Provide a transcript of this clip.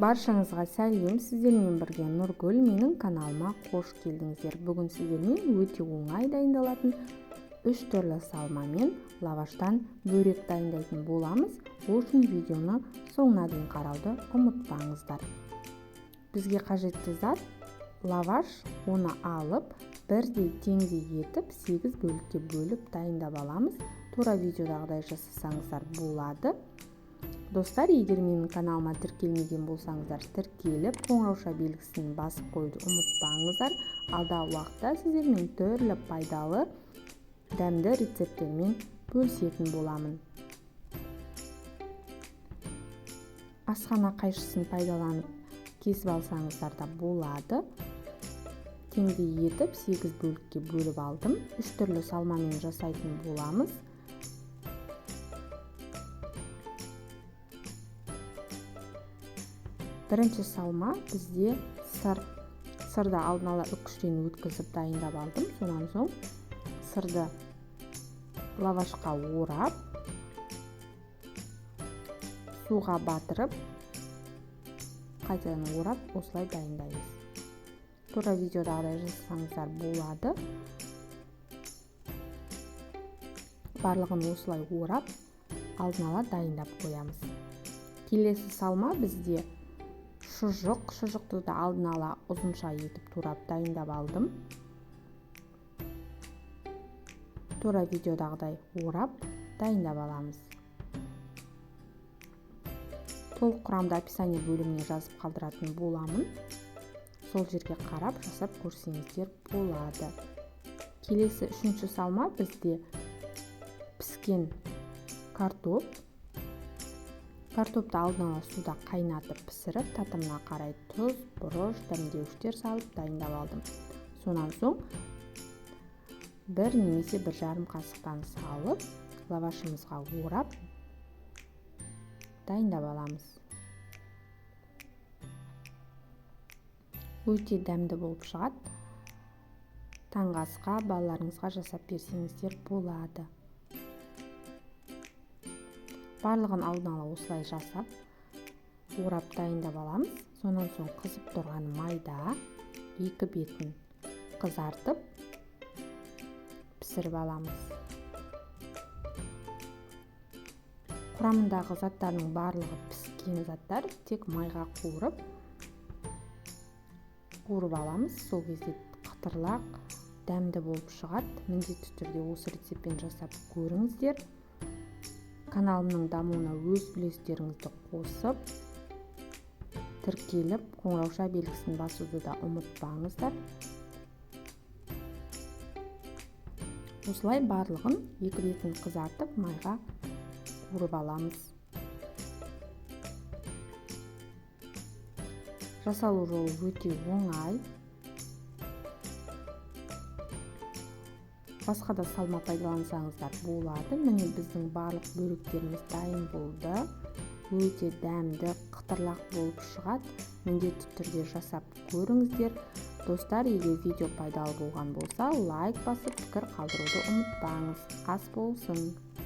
Баршаңызға сәлем, сіздермен бірге Нұргүл, менің каналыма қош келдіңіздер. Бүгін сіздермен өте оңай дайындалатын 3 түрлі салмамен лаваштан бөрек дайындайтын боламыз. Ол үшін видеоны соңына дейін қарауды ұмытпаңыздар. Бізге қажетті зат лаваш, оны алып бірдей теңдей етіп 8 бөлікке бөліп дайындап аламыз. Тура видеодағыдай жасасаңыздар болады. Достар, егер менің каналыма тіркелмеген болсаңыздар, тіркеліп, қоңырауша белгісін басып қоюды ұмытпаңыздар. Алдағы уақытта сіздермен түрлі пайдалы, дәмді рецепттермен бөлісетін боламын. Асхана қайшысын пайдаланып кесіп алсаңыздар да болады. Теңдей етіп 8 бөлікке бөліп алдым. 3 түрлі салмамен жасайтын боламыз. Бірінші салма бізде сыр. Сырды алдын ала үккіштен өткізіп дайындап алдым. Сонан соң сырды лавашқа орап, суға батырып, қайтадан орап, осылай дайындаймыз. Тура видеодағыдай жасасаңыздар болады. Барлығын осылай орап, алдын ала дайындап қоямыз. Келесі салма бізде шұжық. Шұжықты да алдын ала ұзынша етіп турап дайындап алдым. Тура видеодағыдай орап дайындап аламыз. Толық құрамды описание бөліміне жазып қалдыратын боламын. Сол жерге қарап жасап көрсеңіздер болады. Келесі үшінші салма бізде піскен картоп. Картопты алдын ала суда қайнатып пісіріп, татымына қарай тұз, бұрыш, дәмдеуіштер салып дайындап алдым. Сонан соң 1 немесе 1,5 қасықтан салып, лавашымызға орап дайындап аламыз. Өте дәмді болып шығады. Таңғы асқа балаларыңызға жасап берсеңіздер болады. Барлығын алдын ала осылай жасап, орап дайындап аламыз. Сонан соң қызып тұрған майда екі бетін қызартып, пісіріп аламыз. Құрамындағы заттардың барлығы піскен заттар, тек майға қуырып аламыз. Сол кезде қытырлақ, дәмді болып шығады. Міндетті түрде осы рецептпен жасап көріңіздер. Каналымның дамуына өз үлестеріңізді қосып, тіркеліп, қоңырауша белгісін басуды да ұмытпаңыздар. Осылай барлығын екі бетін қызартып, майға қуырып аламыз. Жасалу жолы өте оңай. Басқа да салма пайдалансаңыздар болады. Міне біздің барлық бөректеріміз дайын болды. Өте дәмді, қытырлақ болып шығады. Міндетті түрде жасап көріңіздер. Достар, егер видео пайдалы болған болса, лайк басып, пікір қалдыруды ұмытпаңыз. Ас болсын!